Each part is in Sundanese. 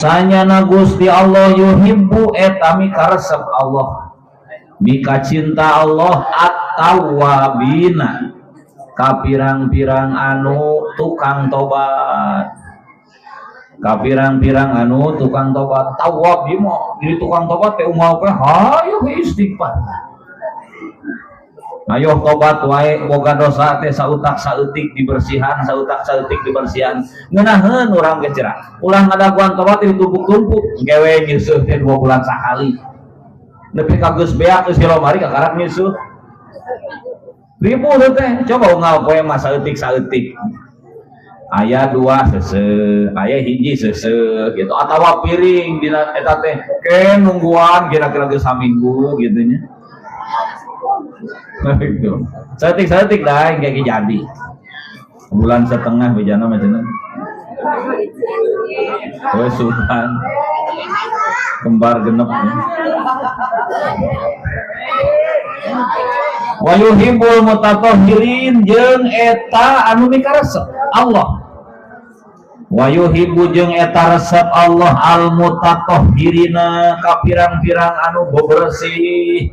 Sanyana Gusti Allah yuhibbu eta mikaresep Allah, mika cinta Allah at-tawwabina ka pirang-pirang anu tukang tobat, ka pirang-pirang anu tukang tobat. Tawwab ieu mah jadi tukang tobat teh unggal poe hayu istighfar, ayo tobat wae. Boga dosa teh sautak saeutik dibersihan, sautak saeutik dibersihan. Ngeunaheun urang ge cerah, ulah ngadaguan tobat ditumpuk-tumpuk gewe nyeuseut teh 2 bulan sakali nepi ka geus beak, geus lomari kakarak nyeuseut ribu teh. Coba unggal poe mah saeutik saeutik, aya dua seuseuh, aya hiji seuseuh gitu, atawa piring dina eta teh ke nungguan kira-kira geus saminggu gitu nya. Gitu saeutik saeutik dah kayak jadi bulan setengah bejana macam. Oh, sultan kembar genep. Wa yuhibbul mutatahhirin jeung eta anu mikaresep Allah. Wa yuhibbu jeung eta resep Allah al mutatahhirina ka pirang-pirang anu bebersih.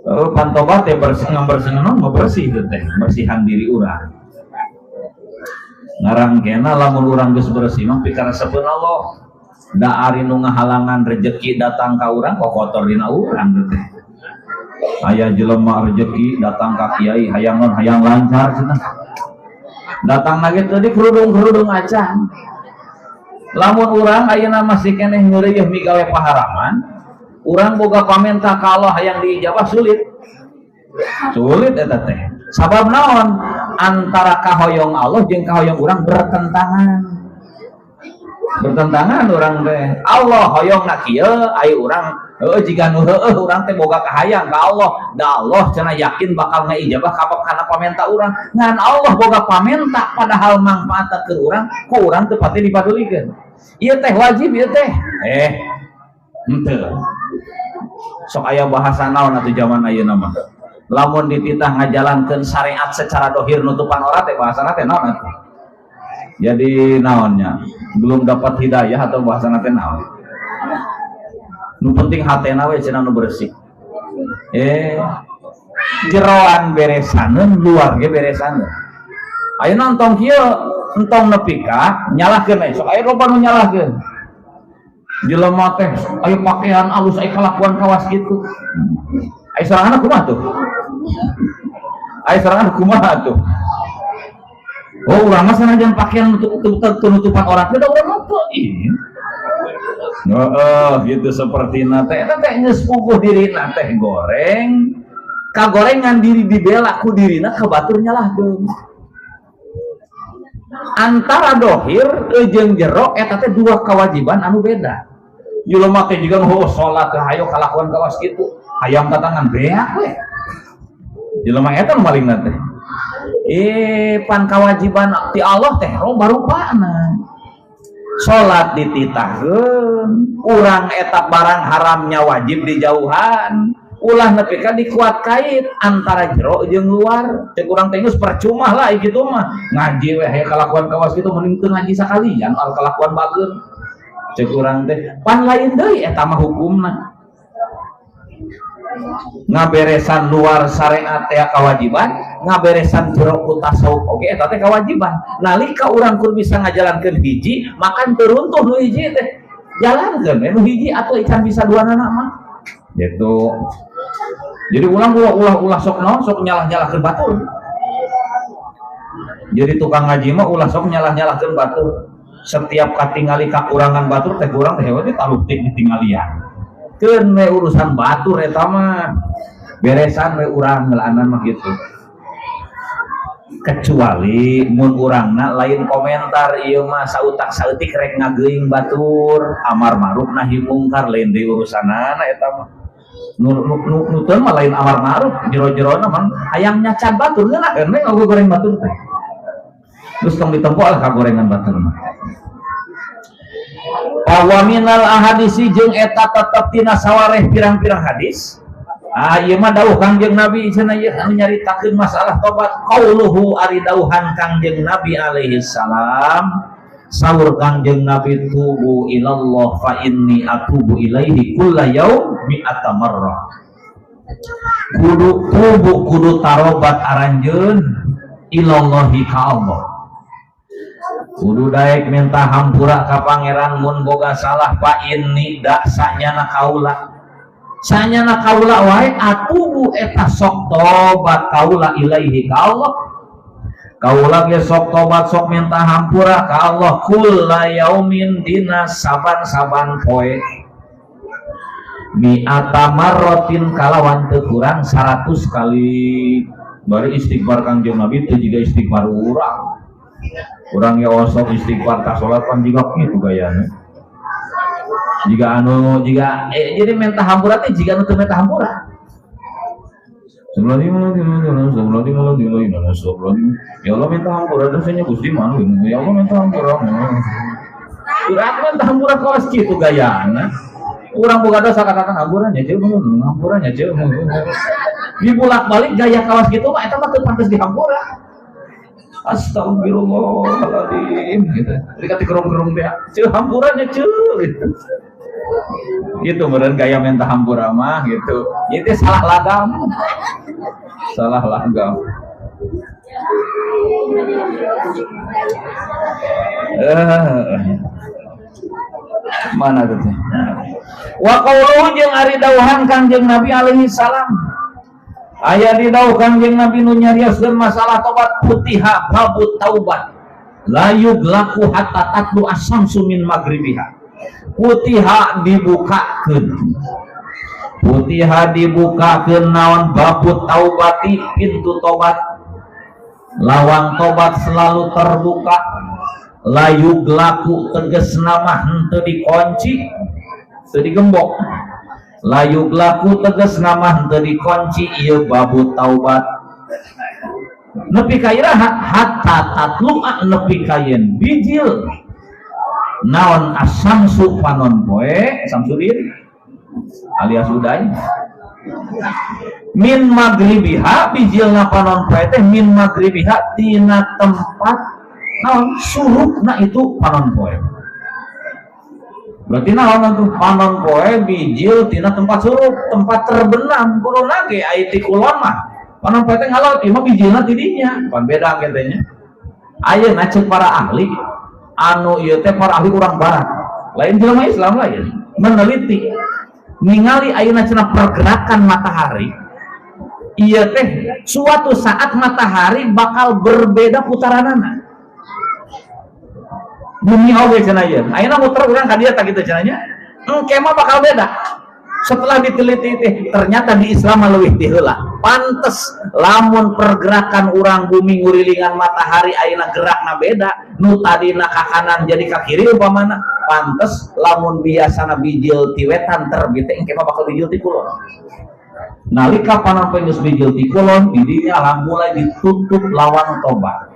Oh, pan tobat teh bersih, ngabersih naon, bersih teh bersihan diri urang. Ngarang kena lamun urang geus bersih mah pikaresepeun Allah. Da ari nu ngahalangan rejeki datang ka urang kok kotor dina urang teh. Aya jelema rejeki datang ka kiai, hayang non, hayang lancar cenah. Datang lagi tadi kerudung-kerudung acan. Lamun urang ayeuna masih keneh ngeureuyeuh migawe paharaman, urang boga pamenta ka Allah hayang diijabah, sulit. Sulit eta teh. Sabab naon? Antara kahoyong Allah jeung kahoyong urang bertentangan. Bertentangan urang teh. Allah hoyong na kieu, ai urang heueuh jiga nu heueuh urang teh boga kahayang ka Allah. Da Allah cenah yakin bakal ngaijabah kana pamenta urang. Ngan Allah boga pamenta padahal mangfaatna keur urang, ku urang teu pati dipadulikeun. Ieu teh wajib ieu teh. Eh, henteu. Sok aya bahasa naon atuh zaman ayeuna mah? Lamun dititah ngajalankeun syariat secara dohir nutupan aurat teh bahasana teh naon atuh? Jadi naonnya? Belum dapat hidayah atau bahasana teh naon? Nu penting hatena we cenah nu bersih. Eh, jeroan beresaneun, luar ge beresaneun. Ayeuna entong kieu, entong nepi ka nyalahkeun we. Sok aya loba nu nyalahkeun. Jelema teh aya pakaian alus, aya kalakuan kawas kitu. Aya sorangan kumaha tuh? Aya sorangan kumaha tuh? Oh, urang mah sanajan pakaian nutupan orang teh da urang mah teu ih. Heeh, gitu sepertina teh eta teh geus puguh dirina teh goreng. Kagorengan diri dibela ku dirina, ka batur nyalahkeun. Antara dohir jeung jero eta teh dua kewajiban anu beda. Jelema teh jiga nu salat teh hayo kalakuan kawas kitu, hayang tatangan beak we. Jelema eta nu malingna teh. Eh, pan kewajiban ti Allah teh loba rupana. Salat dititahkeun, urang eta barang haramnya wajib dijauhan. Ulah nepi ka dikuat kait antara jero jeung luar. Cek urang teh geus percuma lah kitu mah. Ngaji we hayang kalakuan kawas kitu, mending teu ngaji sakalian al kalakuan bageun. Cek urang teh pan lain deui eta mah hukumna. Ngaberesan luar syariat teh kewajiban, ngaberesan jero ku tasawuf oge eta teh kewajiban. Nalika urang kur bisa ngajalankeun hiji, makan teruntuh nu hiji teh. Jalankeun we nu hiji atau ican bisa dua nana mah. Gitu. Jadi ulang ulah ulah ulah sok naon, sok nyalah-nyalahkeun batur. Jadi tukang ngaji mah ulah sok nyalah-nyalahkeun batur. Setiap katingali kakurangan batur teh kurang teh we talutik ditinggalian. Keun we urusan batur eta mah. Beresan we urang heulaanan mah gitu. Kecuali mun urangna lain komentar ieu mah sautak saeutik rek ngageuing batur, amar ma'ruf nahi mungkar lain deui urusanana eta mah. Nu nu nu, nu teu mah lain amar ma'ruf, jero-jerona mah hayang nyacan batur, ngeunaheun we ngagoreng batur teh. Terus tong ditempo lah kagorengan batur mah. Wa minal ahadisi jeung eta tetep tina sawareh pirang-pirang hadis. Ah, ieu mah dawuh Kangjeng Nabi cenah ieu anu nyaritakeun masalah tobat, qauluhu ari dawuhan Kangjeng Nabi alaihi salam. Saur Kangjeng Nabi, "Tubu ilallah fa inni atubu ilaihi kulla yaum mi'ata marrah." Kudu tubu, kudu tarobat aranjeun, ilallahi ka Allah, kudu daek minta hampura ka Pangeran mun boga salah. Fa inni, da sanyana kaula, sanyana kaula wae, atubu, eta sok tobat kaula, ilaihi ka Allah, kaula ge sok tobat, sok minta hampura ka Allah, kulla yaumin, dina saban-saban poe, mi'ata marrotin, kalawan teu kurang 100 kali. Bari istighfar Kangjeng Nabi teu jiga istighfar urang. Urang ya osok istighfar tak salat pan jiga kitu gayana, jika anu jika jadi minta hampura teh jika anu teu minta hampura. Ya Allah, minta hampura dosanya Gusti mah. Ya Allah, minta hampura. Urang minta hampura kawas kitu gayana. Urang boga dosa katakan hampuranya jeung hampuranya jeung. Dibulak-balik gaya kawas kitu mah, eta mah teu pantes dihampura. Astagfirullahaladzim gitu. Jadi kata gerung-gerung dia, ceu hampuranya ceu gitu. Gitu meureun gaya minta hampura mah gitu. Itu salah lagam. Salah lagam. Mana tuh teh? Wa qauluhu, jeung ari dawuhan Kangjeng Nabi alaihi salam. Aya di dawuh Kangjeng Nabi nu nyarioskeun masalah tobat, futiha babut taubat la yughlaqu hatta tatlu asy-syamsu min maghribiha. Futiha, dibukakeun, futiha, dibukakeun naon, babut taubati, pintu tobat, lawang tobat selalu terbuka, la yughlaqu, tegasna mah henteu dikunci, teu digembok, la yughlaqu, tegasna mah henteu dikunci ieu babut taubat nepi ka iraha, hatta tatlu'a, nepi ka yen bijil naon, asamsu, panon poe, Samsudin alias Uday, min magribiha, bijilna panon poe teh, min magribiha, tina tempat naon, surupna itu panon poe. Berarti naon atuh, panon poe bijil tina tempat surup, tempat terbenam. Kudu ge aya ti kulon mah panon poe teh ngalaut, ieu mah bijilna ti dinya pan beda kitu nya. Ayeuna ceuk para ahli anu ieu teh, para ahli urang barat lain, jelema Islam lain, meneliti ningali ayeuna cenah pergerakan matahari ieu teh suatu saat matahari bakal berbeda putaranana. Bumi oge cenah ieu ayeuna muter urang ka dieu tah kitu cenah nya, engke mah bakal beda. Setelah diteliti teh ternyata di Islam mah leuwih ti heula. Pantes lamun pergerakan urang bumi ngurilingan matahari ayeuna gerakna beda, nu tadina ka kanan jadi ka kiri umpamana, pantes lamun biasana bijil ti wetan terbit, engke mah bakal bijil ti kulon. Nalika panon poe geus bijil ti kulon, di dinya lah mulai ditutup lawang tobat.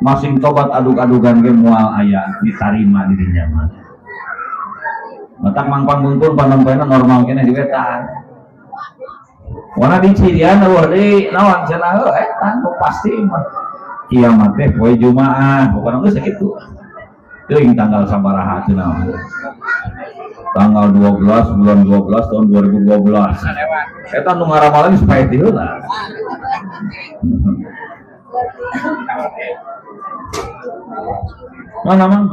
Masing tobat adug-adugan ge moal aya ditarima di dinya mah. Matak mangpang mungkul panon poena normal keneh di wetan. Warna di cirian eueuh deui naon cenah, heuh eta nu pasti mah kiamat teh poe Jumaah, pokona geus sakitu. Teuing tanggal sabaraha cenah. Tanggal 12 bulan 12 tahun 2012. Eta nu ngaramal geus paeh ti heula. Mana mang?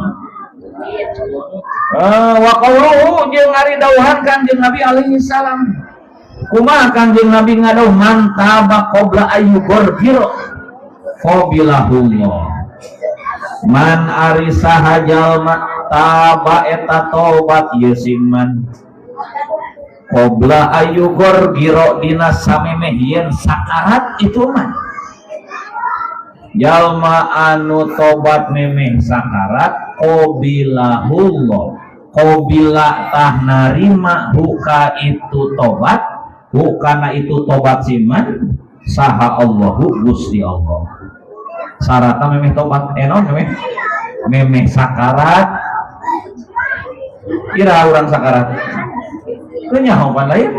Wa qauluhu, jeung ari dawuhan Kangjeng Nabi alaihi salam. Kumaha Kangjeng Nabi ngadawuh, man taba qabla ayyugharghira qabilahullah. Man, ari saha jalma, taba, eta tobat ieu si man, qabla ayyugharghira, dina samemeh yen sakarat itu man. Jalma anu tobat memeh sakarat, qabilahullah, qabila, tah narima, hu ka itu tobat, hu kana itu tobat siman, saha Allahu, Gusti Allah. Syaratna memeh tobat naon, memeh memeh sakarat. Ira urang sakarat teu nyaho pan lain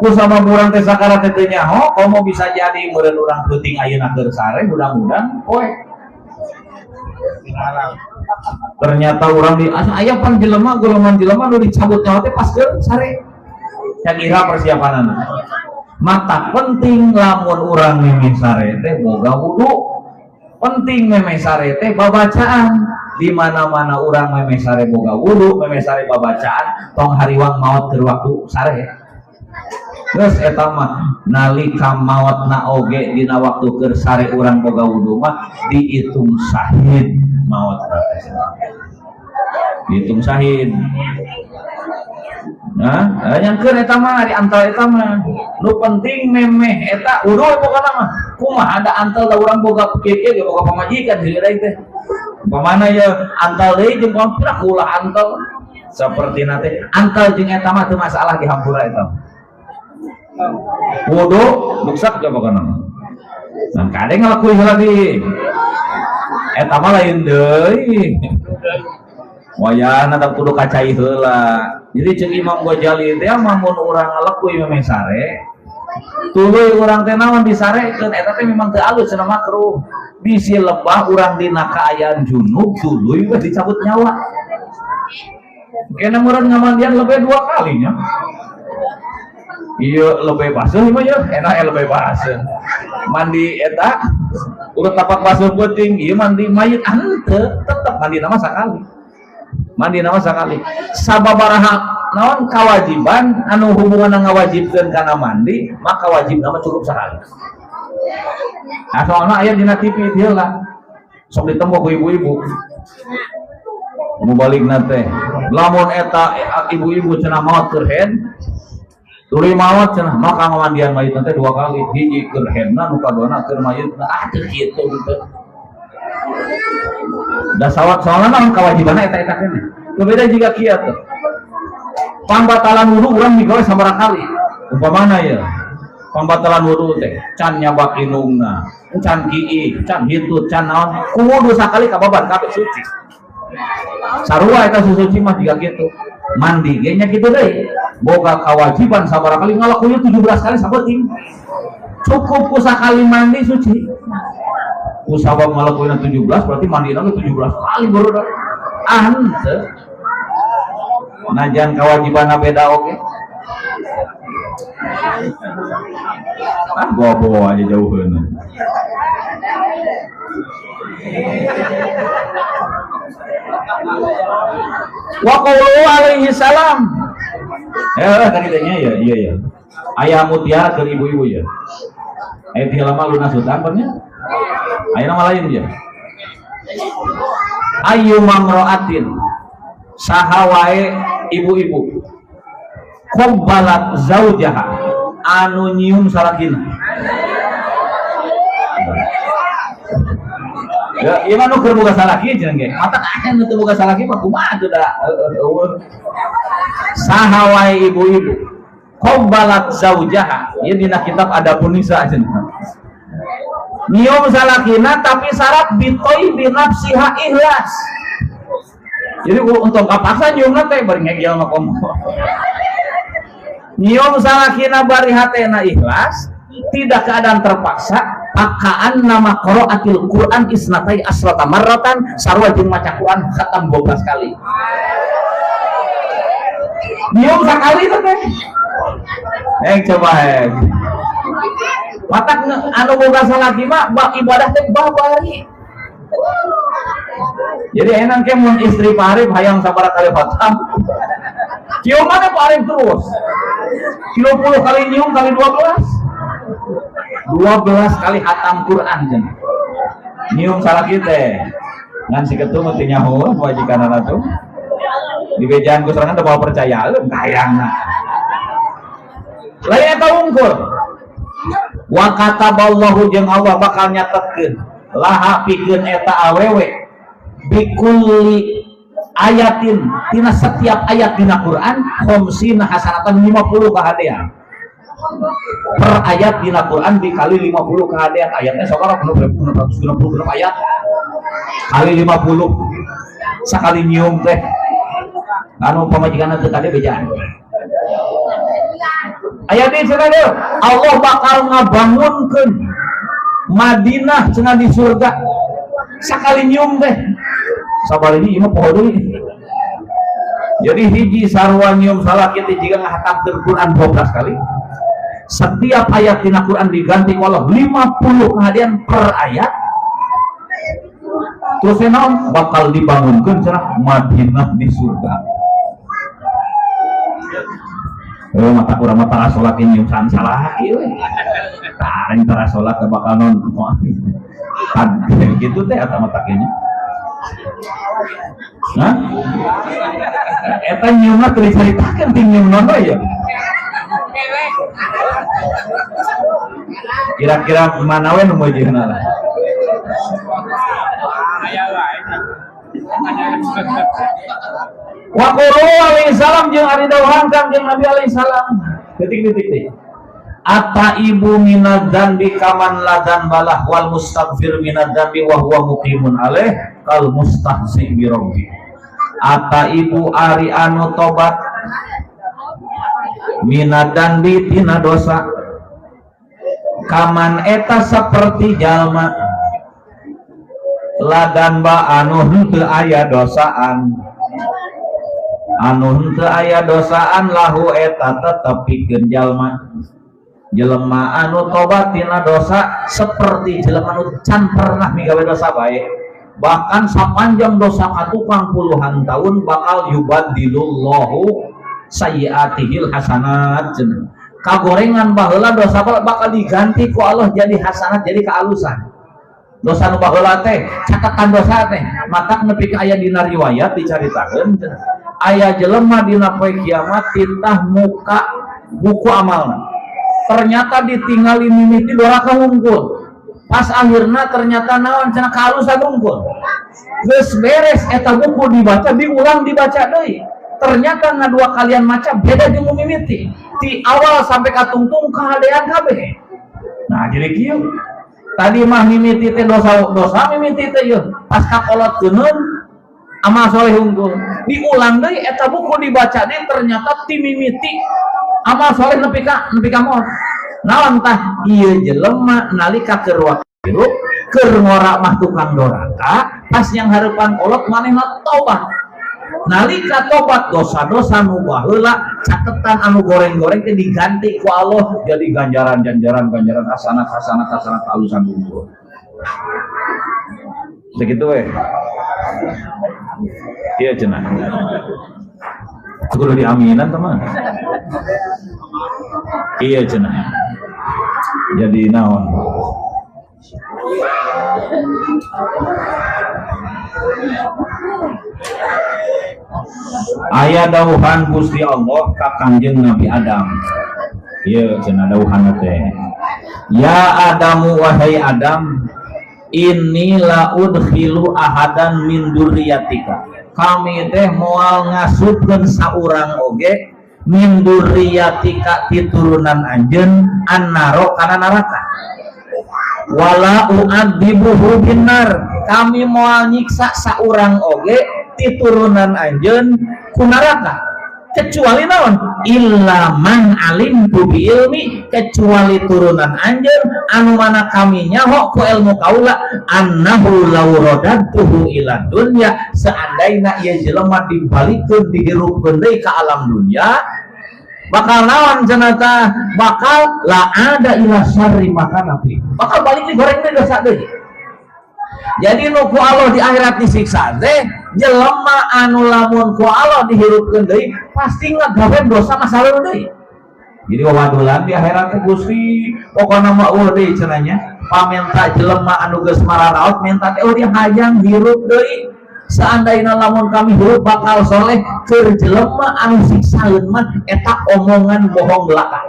ku sama urang teh sakarat teh teu nyaho. Komo bisa jadi meureun urang peuting ayeuna keur sare, hudang-hudang poe. Ternyata urang di asa aya pan jelema, golongan jelema nu dicabut nyawa teh pas keur sare. Kira persiapanana. Mata penting lamun urang memeh sare teh boga wudu. Penting memeh sare teh babacaan. Di mana-mana urang memeh sare boga wudu, memeh sare babacaan, tong hariwang maot keur waktu sare. Terus eta mah nalika maotna oge dina waktu keur sare urang boga wudu mah dihitung syahid maot teh. Dihitung syahid. Nah, yang keur eta mah di antal eta mah. Nu penting memeh eta wudu pokona mah. Kumaha ada antal da urang boga kieu ge boga pamajikan deui teh. Pamana ya antal deui jeung pira ulah antal. Sapertina teh antal jeung eta mah teu masalah di hampura eta. Wudu buksak ge pokona. Nah, kadang ngalakuin heula di. Eta mah lain deui. Wayahna da kudu kacai heula. Jadi ceuk Imam Ghazali teh mun urang ngalekuy memeh sare, tuluy urang teh naon disarekeun eta teh memang teu alus cenah makruh. Bisi lebah urang dina kaayaan junub tuluy we dicabut nyawa. Kena meureun ngamandian lebih dua kali nya. Iya lebih basuh mah ya, enak ya lebih basuh. Mandi eta urut tapak basuh penting, ieu mandi mayit henteu, tetep mandi nama sakali. Mandi nama sakali. Sababaraha naon kewajiban anu hubungan ngawajibkeun kana mandi, maka wajib nama cukup sekali. Nah, soalna aya dina TV dieu lah. Sok ditembok ku ibu-ibu. Mau balik teh. Lamun eta ibu-ibu cenah maot keur haid, tuluy maot cenah maka ngamandian mayit teh dua kali, hiji keur haidna nu kaduana keur mayitna. Ah teu kitu teu. Da sawat soalna naon kewajibanna eta-eta keneh. Beda jiga kieu tuh. Pambatalan wudu urang digawe sabaraha kali. Umpamana ya, pambatalan wudu teh can nyabak indungna, can kiih, can hitut, can naon, ku wudu sakali kababar kabeh suci. Sarua eta suci mah jiga kitu. Mandi ge nya kitu deui. Boga kewajiban sabaraha kali ngalakuin 17 kali saeutik. Cukup ku sakali mandi suci. Ku sabab ngalakuin 17 berarti mandi lagi 17 kali baru dah. Ah henteu. Najan kewajibanna beda oge. Ah bawa-bawa aja jauheun. Wa qawluhu alaihi salam. Tadi tanya ya, iya ya. Ayah mutiara ke ibu-ibu ya. Ayah tiga lama lunas hutang nya. Ayah nama lain ya. Ayu mamroatin saha wae ibu-ibu qabbalat zaujaha anu nyium salakina. Ya, ieu mah nu keur boga salaki cenah ge. Mata aya nu teu boga salaki mah kumaha atuh da eueuh. Saha wae ibu-ibu qabbalat zaujaha, ieu dina kitab Adabun Nisa cenah. Nyium salakina tapi syarat bitoi binafsiha ikhlas. Jadi untuk kapaksa nyiumna teh bari ngegel mah komo. Nyium salakina bari hatena ikhlas, tidak keadaan terpaksa, akaan nama qiraatil Quran isnatai asrata marratan, sarua jeung maca Quran khatam 12 kali. Nyium sakali teh teh. Coba hek. Matak anu boga salaki mah bab ibadah teh babari. Jadi enak ke mun istri Pak Arif hayang sabaraha kali khatam. Ciuman Pak Arif terus. 30 kali nyium kali 12. 12 kali khatam Quran cenah. Nyium salaki teh. Ngan si ketum teu nyaho wajikanana tuh. Dibejaan ku sorangan teu bawa percaya hayangna. Lain eta unggul. Wa kataballahu jeung Allah bakal nyatetkeun laha pikeun eta awewe bikulli ayatin tina setiap ayat dina Quran khamsina hasanatan 50 kahadean. Per ayat dina Quran dikali 50 kahadean. Ayatnya sabaraha? 666 ayat kali 50 sakali nyium teh anu pamajikanna teu kade bejaan. Ayat ini cenah deui, Allah bakal ngabangunkeun Madinah cenah di surga sakali nyium teh. Sabar ini ieu mah poho deui. Jadi hiji sarua nyium salaki teh jiga ngahatamkeun Quran 12 kali. Setiap ayat dina Quran diganti ku Allah 50 kahadean per ayat. Terus naon bakal dibangunkeun cenah Madinah di surga. Oh mata kurang mata salat nyium salaki we. Tah tara salat bakal non kan gitu teh eta mata kayaknya. Hah? Eta nyiumna teu dicaritakeun ting nyium non we ya. Kira-kira mana we nu meujeuhna lah. Wa qulu alaihi salam jeung ari dawuhan Kangjeng Nabi alaihi salam. Detik-detik teh. Ataibu minadz dzanbi kaman la dzanbalah wal mustaghfir minadz dzanbi wa huwa muqimun alaih kal mustahzi bi rabbi. Ataibu ari anu tobat minadz dzanbi tina dosa kaman eta seperti jalma la dzanba anu henteu aya dosaan, anu henteu aya dosaan lahu eta tetep pikeun jalma. Jelema anu tobat tina dosa seperti jelema anu can pernah migawe dosa bae, bahkan sapanjang dosa katukang puluhan tahun bakal yubadilullahu sayyiatihil hasanat. Kagorengan baheula dosa bakal diganti ku Allah jadi hasanat, jadi kealusan. Dosa nu baheula teh catatan dosa teh matak nepi ka aya dina riwayat dicaritakeun aya jelema dina poe kiamat titah muka buku amalna, ternyata ditinggali mimiti doraka wungkul, pas akhirna ternyata naon cenah kaalusan wungkul. Geus beres eta buku dibaca, diulang dibaca deui, ternyata ngadua kalian maca beda jeung mimiti ti awal sampai ka tungtung kahadean kabeh. Nah jadi kieu tadi mah mimiti teh dosa mimiti teh yeuh pas kakolot geuneun amal soleh unggul, diulang deui eta buku dibaca deui ternyata ti mimiti amal soleh nepi ka maot. Naon tah ieu jelema nalika keur hirup keur ngora mah tukang doraka, pas yang hareupan kolot manehna tobat. Nalika tobat dosa-dosa nu baheula catetan anu goreng-goreng teh diganti ku Allah jadi ganjaran-ganjaran ganjaran hasanat hasanat hasanat alusan unggul. Segitu we. Iya cenah. Kudu diaminan teman. Iya cenah. Jadi naon? Aya dawuhan Gusti Allah ka Kangjeng Nabi Adam. Ieu cenah dawuhanna teh. Ya Adamu wahai Adam, inni la udkhilu ahadan min dzurriyyatika. Kami teh moal ngasupkeun saurang oge min dzurriyyatika ti turunan anjeun annaro kana neraka. Wala u'adzibuhu binnar. Kami moal nyiksa saurang oge ti turunan anjeun ku neraka. Kecuali naon? Illa man alimtu bi ilmi, kecuali turunan anjeun anu mana kami nyaho ku ilmu kaula annahu law radadtuhu ila dunya, seandaina ieu jelema dibalikeun dihirupkeun deui ka alam dunya bakal naon cenah tah? Bakal la ada ila syarri maka nabi bakal balik digoreng deui dosa deui. Jadi nu ku Allah di akhirat disiksa teh jelema anu lamun ku Allah dihirupkeun deui pasti ngagawe dosa masa lalu deui. Jadi wawadulan di akhirat teh Gusti pokona mah eueuh deui cenah nya. Pamenta jelema anu geus mararaot minta teh eueuh hayang hirup deui. Seandainya lamun kami hirup bakal soleh keur jelema anu siksaeun mah eta omongan bohong belaka.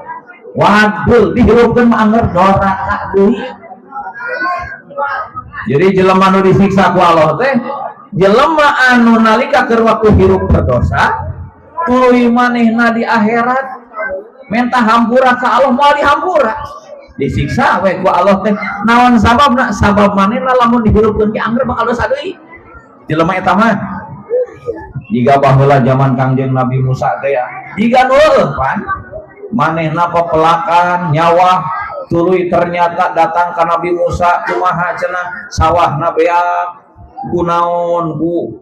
Wadul dihirupkeun mah anger doraka deui. Jadi jelema anu disiksa ku Allah teh jelema anu nalika keur waktu hirup berdosa tuluy manehna di akhirat minta hampura ka Allah moal dihampura, disiksa we ku Allah teh. Naon sababna? Sabab manehna lamun dihirupkeun ki angger bakal dosa deui jelema eta mah. Jiga baheula zaman Kangjeng Nabi Musa teh ya, jiga nu heueuh pan manehna pepelakan nyawa tuluy ternyata datang ka Nabi Musa kumaha cenah sawahna beak kunaon ku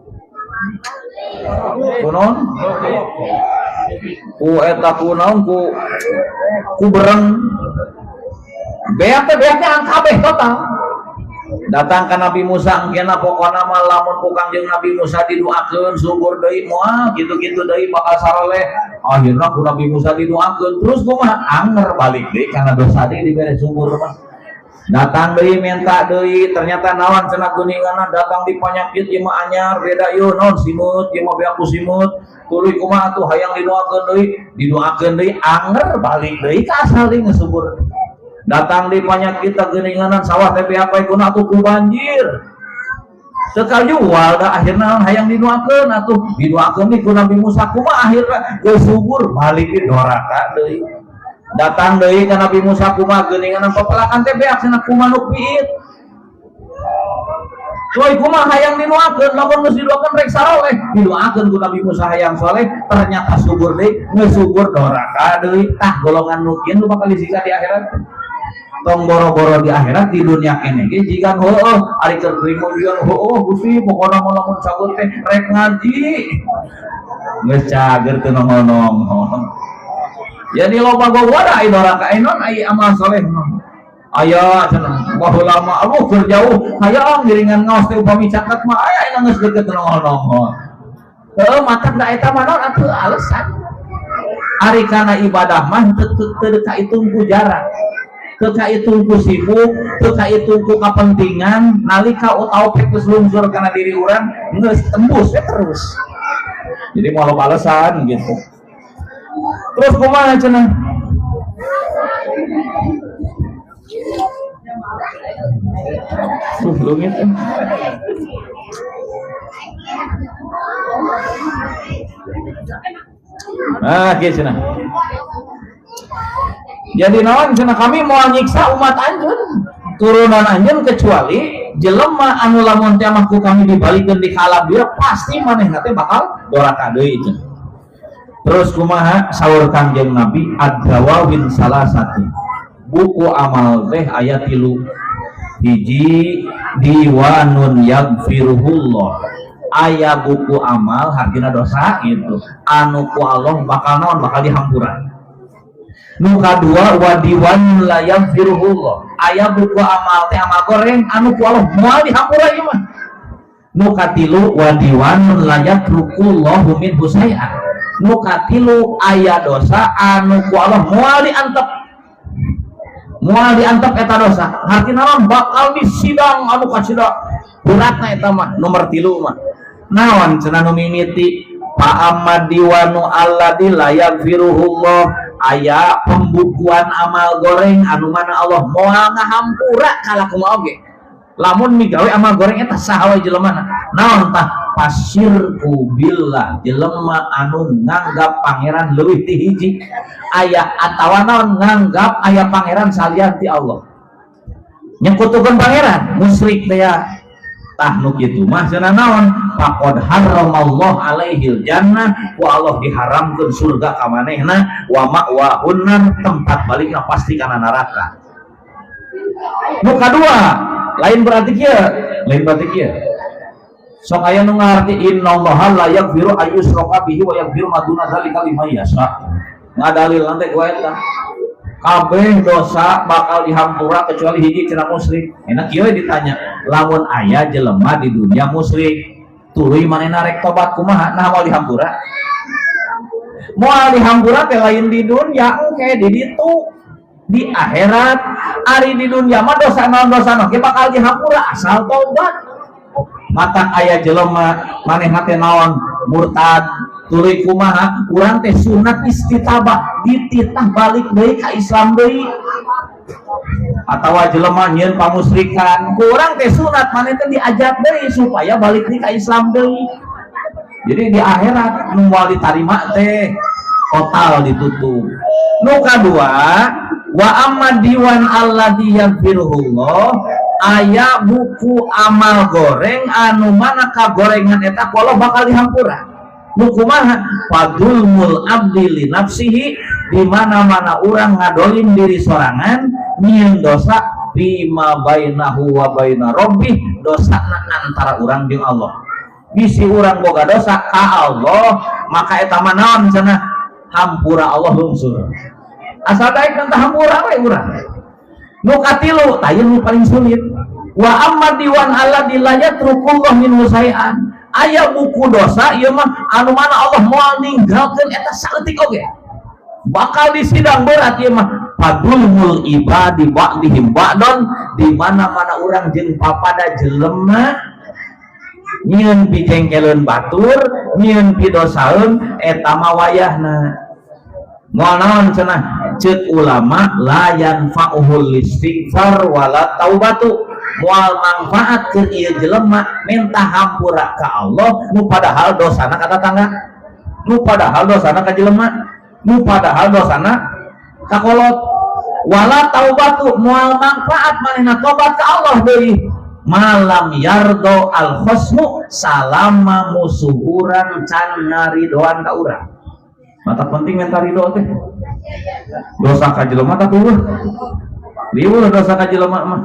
Kunaon? Ku eta kunaon ku bereng. Beak teh beak teh kabeh total. Datang ka Nabi Musa engkena pokona mah lamun ku Kangjeng Nabi Musa didoakeun subur deui moal kitu-kitu deui bakal saroleh. Akhirna ku Nabi Musa didoakeun terus kumaha anger balik deui kana dosa deui dibere subur mah. Datang deui minta deui ternyata naon cenah geuninganna datang di panyakit ieu mah anyar beda ieu naon simut ieu mah beak ku simut tuluy kumaha atuh hayang didoakeun deui anger balik deui ka asal deui geus subur. Datang di panyakit geuninganan sawah teh beak bae kuna atuh ku banjir. Teu kajual da akhirna hayang didoakeun atuh didoakeun di ku Nabi Musa kumaha akhirna geus subur balik di doraka deui. Datang deui ka Nabi Musa kumaha geuninganan pepelakan teh beak cenah ku manuk piit. Tuluy kumaha hayang didoakeun lamun geus didoakeun rek saroleh didoakeun ku Nabi Musa hayang soleh ternyata subur deui geus subur doraka deui. Tah golongan nu kieu nu bakal disiksa di akhirat. Tong boro-boro di akhirat di dunia kene ge jiga heueuh ari keur trimo jiga heueuh Gusti pokona mah lamun cager teh rek ngaji geus cager teu nongol-nongol. Jadi loba gogoda ai doraka ai non ai amal soleh mah. Aya cenah baheula mah aduh keur jauh hayang ngiringan ngaos teh upami caket mah aya aya geus deket nongol-nongol. Heueuh matak da eta mah naon atuh alesan. Ari kana ibadah mah teu kahitung ku jarak. Teu kahitung ku sibuk, teu kahitung ku kapentingan, nalika taufik geus lungsur kana diri urang geus tembus we terus. Jadi moal loba alesan gitu. Terus kumaha cenah? Leungit. Nah, kieu cenah. Jadi naon cenah kami moal nyiksa umat anjeun, turunan anjeun kecuali jelema anu lamun teh mah ku kami dibalikeun di ka alam dunya pasti manehna teh bakal doraka deui cenah. Terus kumaha saur Kangjeng Nabi ad-dawawin salasatu. Buku amal teh aya 3. Hiji diwanun yaghfiruhullah. Aya buku amal hartina dosa gitu. Anu ku Allah bakal naon bakal dihampura. Nu kadua wadiwan la yaghfiruhullah. Aya buku amal teh amal goreng anu ku Allah moal dihampura ieu mah. Nu katilu wadiwan la yatrukullahu minhu syai'an. Nu katilu aya dosa anu ku Allah moal diantep. Moal diantep eta dosa. Hartina naon bakal disidang anu kacida beratna eta mah nomor 3 mah. Naon cenah nu mimiti fa amma diwanu alladzi la yaghfiruhullah. Aya pembukuan amal goreng anu mana Allah moal ngahampura kalakumaha oge. Lamun migawe amal goreng eta saha wae jelemana. Naon tah pasirku billah jelema anu nganggap pangeran leuwih ti hiji aya atawa naon nganggap aya pangeran salian ti Allah. Nyekutukeun pangeran musyrik teh ya. Tah nu kitu mah cenah naon faqad harramallahu alaihil jannah wa Allah diharamkeun surga ka manehna wa ma'wahun nar tempat balikna pasti kana neraka. Nu kadua lain berarti kieu, lain berarti kieu. Sok aya nu ngarti innallaha la yaghfiru ayyushraka bihi wa yaghfiru ma duna dzalika liman yasha. Ngadalil nanti ku eta. Kabeh dosa bakal dihampura kecuali hiji cenah musyrik. Enak kieu ditanya, lamun aya jelema di dunia musyrik, tuluy manehna rek tobat kumaha? Nah moal dihampura. Moal dihampura teh lain di dunia engke di ditu di akhirat. Ari di dunia mah dosa naon dosa naon ge bakal dihampura asal tobat. Mata aya jelema manehna teh naon murtad tuluy kumaha urang teh sunat istitabah dititah balik deui ka Islam deui atawa jelema nyieun pamusrikan ku urang teh sunat maneh teh diajak deui supaya balik deui ka Islam deui. Jadi di akhirat nu moal ditarima teh total ditutup. Nu kadua wa amma diwan alladzi yaghfiruhullah aya buku amal goreng anu mana kagorengan eta ku Allah bakal dihampura. Nu kumaha fadulmul abdi li nafsihi di mana-mana urang ngadolim diri sorangan nyieun dosa bima bainahu wa baina rabbih dosana antara urang jeung Allah. Bisi urang boga dosa ka Allah, maka eta mah naon cenah, hampura Allah lungsur. Asal daek minta hampura we urang. Nu katilu, tah nu paling sulit. Wa amma diwan alladzi la yatrukullah minhu syai'an. Aya buku dosa ieu mah anu mana Allah moal ninggalkeun eta saeutik oge. Bakal disidang berat ieu mah. Fadzulmul ibadi ba'dihim ba'don, di mana-mana urang jeung papada jelema nyieun pijengkeleun batur, nyieun pidosaeun, eta mah wayahna. Moal naon cenah, ceuk ulama, la yanfa'uhul istighfar wala taubatu, moal manfaat ke ieu jelema minta hampura ka Allah nu padahal dosana ka tatangga, nu padahal dosana ka jelema, nu padahal dosana ka kolot. Wala taubatu, moal manfaat manehna tobat ka Allah deui, malam yardo al khosmu, salama musuh urang can ngaridoan ka urang. Mata penting minta ridho teh. Dosa ka jelema tak eueuh liweuh, dosa ka jelema mah.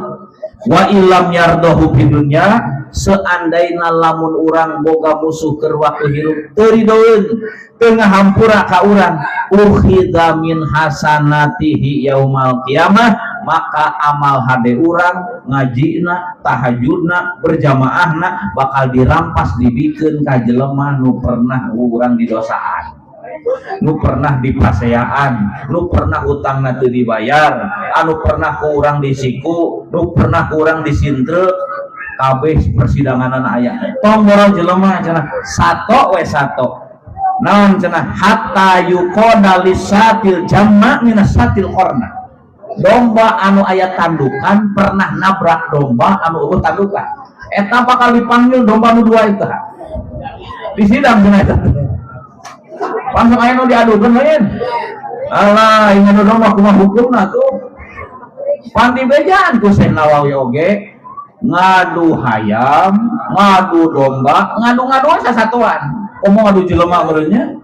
Wa illam yardohu fid dunya, seandaina lamun urang boga musuh keur waktu hirup teu ridoeun, teu ngahampura ka urang, ukhidha min hasanatihi yaumal qiyamah, maka amal hade urang, ngajina, tahajudna, berjamaahna, bakal dirampas, dibikeun ka jelema nu pernah urang didosaan, nu pernah dipaseaan, nu pernah utangna teu dibayar, anu pernah ku urang disiku, nu pernah ku urang disintre. Kabeh persidanganan aya. Tong boro jelema cenah, sato we sato naon cenah, hatta yuqada lisatil jamma minasatil qarna, domba anu aya tandukan pernah nabrak domba anu eueuh tandukan, eta bakal dipanggil domba nu dua itu di sidang cenah. Eta langsung aya nu diadukeun lain. Alah, ini nu domba kumaha hukumna tuh? Pan dibejaan ku Syekh Nawawi oge, ngadu hayam, ngadu domba, ngadu-ngadu sasatuan. Komo ngadu jelema meureunnya.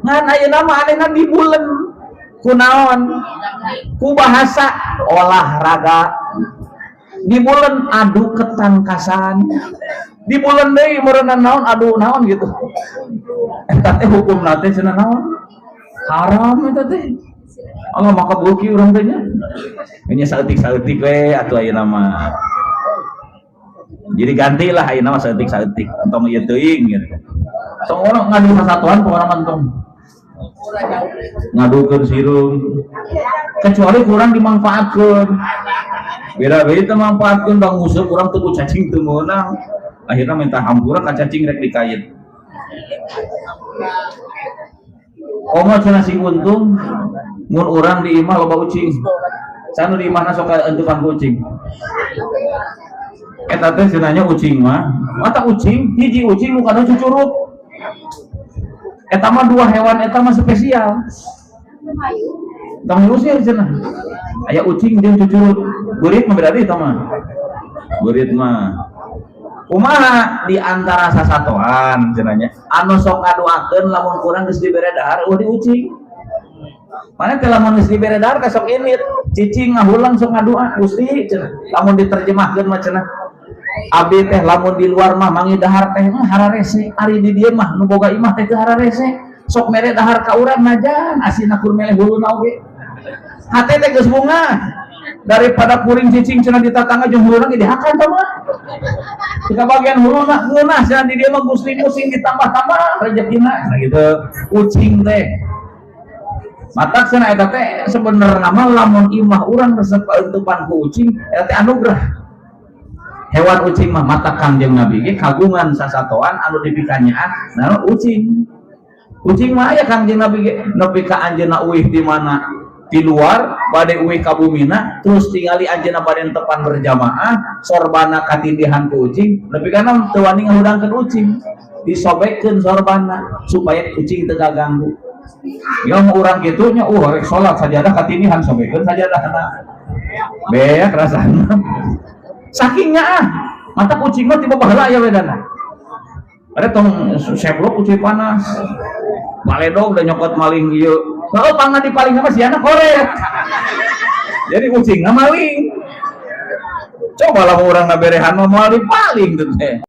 Ngan ayeuna mah anehna dibulen kunaon? Ku bahasa olahraga. Dibulen adu ketangkasan. Dibulen deui meureunna naon, adu naon gitu. Eta teh hukumna teh cenah naon? Haram eta teh. Allah, maka beuki urang teh nya. Ini saeutik-saeutik we atuh ayeuna mah. Jadi gantilah ayeuna mah saeutik-saeutik, entong ieu teuing gitu. Tong orang ngadu sasatuan, pokona mah entong. Ngadukeun sireum. Kecuali kurang dimanfaatkeun. Beda-beda teh manfaatkeun, bang musuh kurang teu ku cacing teu meunang. Akhirnya minta hampura ka cacing rek dikait. Komo cenah sing untung mun urang di imah loba ucing. Sanu di imahna sok entukan ku ucing. Eta teh cenahnya ucing mah, mata ucing, hiji ucing nu kana cucurut. Eta mah dua hewan eta mah spesial. Tong diusir cenah. Aya ucing jeung cucurut. Beurit mah berarti eta mah. Beurit mah. Kumaha di antara sasatoan cenahnya anu sok ngadoakeun lamun kurang geus dibere dahar eueuh di ucing. Mana teh lamun geus dibere dahar teh sok init, cicing ngahulang sok ngadoa, Gusti cenah. Lamun diterjemahkeun mah cenah, abdi teh lamun di luar mah mangi dahar teh hararese, ari di dieu mah nu boga imah teh teu hararese, sok mere dahar ka urang najan asina kur meleh huluna oge. Hate teh geus bunga daripada kuring cicing cenah di tatangga jeung huluna ge dihakan tah mah. Jika bagian huluna ngeunah cenah di dieu mah Gusti musing ditambah-tambah rezekina nah gitu ucing teh. Matak cenah eta teh sebenarna mah lamun imah urang resep kaentupan ku ucing, eta teh anugerah. Hewan ucing mah mata Kangjeng Nabi ge kagungan sasatoan anu dipikanyaah nah ucing. Ucing mah aya Kangjeng Nabi ge nepi ka anjeunna uih di mana? Di luar bade uih ka bumina, terus tingali anjeunna bade tepan berjamaah, sorbana katindihan ku ucing, nepi kana teu wani ngahudangkeun ucing, disobekkeun sorbana supaya ucing teu ganggu. Yang urang kitu nya, rek salat sajadah katindihan, sobekeun sajadahna. Beak rasana. Sakingnya ah, mata kucing mah tiba baheula aya wedana. Ada tong seblok kucing panas. Baledog udah nyokot maling ieu. Heeh, pangna dipaling sama si anak koret. Jadi kucingna maling. Coba lah urang ngaberehan mah moal dipaling teh.